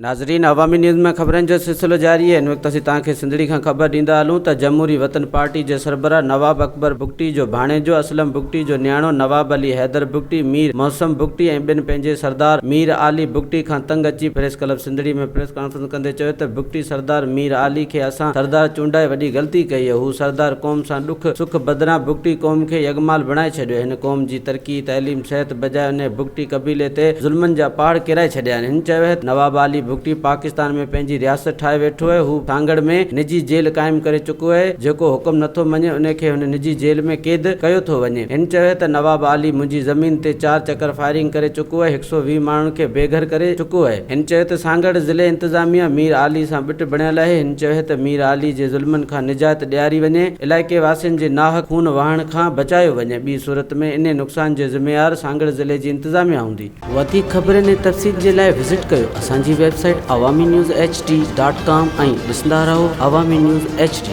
ناظرين عوامي نيوز ۾ خبرن جو سلسلو جاري آهي هن وقت اسين توهان کي سنڌڙي کان خبر ڏيندا هلون ته جمهوري وطن پارٽي جي سربراهه نواب اڪبر بگٽي جو ڀاڻيجو اسلم بگٽي جو نياڻو نواب علي حيدر بگٽي مير محسم بگٽي ۽ ٻين پنهنجي سردار مير عالي بگٽي کان تنگ اچي پريس ڪلب سنڌڙي ۾ پريس ڪانفرنس ڪندي چيو ته بگٽي سردار مير عالي کي اسان سردار چونڊائي وڏي غلطي ڪئي هو سردار قوم سان ڏک سک بدران بگٽي قوم کي يغمال بڻائي ڇڏيو هن قوم جي ترقي تعليم صحت بجاء انهيء بگٽي قبيلي تي ظلمن جا پهاڙ ڪيرائي ڇڏيا آهن. هن چيو ته نواب عالي بگٽي پاڪستان ۾ پنهنجي رياست ٺاهي ويٺو آهي، هو سانگهڙ ۾ نجي جيل قائم ڪري چڪو آهي، جيڪو حڪم نٿو مڃي انهي کي هن نجي جيل ۾ قيد ڪيو ٿو وڃي. هن چيو ته نواب عالي منهنجي زمين تي چار چڪر فائرنگ ڪري چڪو آهي، هڪ سو 20 ماڻهن کي بي گهر ڪري چڪو آهي. هن چيو ته سانگهڙ ضلعي انتظاميا مير عالي سان ٻٽ بڻيل آهي. هن چيو ته مير عالي جي ظلمن کان نجات ڏياري وڃي، علائقي واسين جي ناحق خون وهائڻ کان بچايو وڃي، ٻي صورت ۾ انهي نقصان جي ذميوار سانگهڙ ضلعي جي انتظاميا هوندي. وڌيڪ خبرن ۽ تفصيل جي لاء وزٽ ڪيو اسان جي website Awami news H D dot com ۽ ڏسندا رهو عوامي نيوز ايڇ ڊي.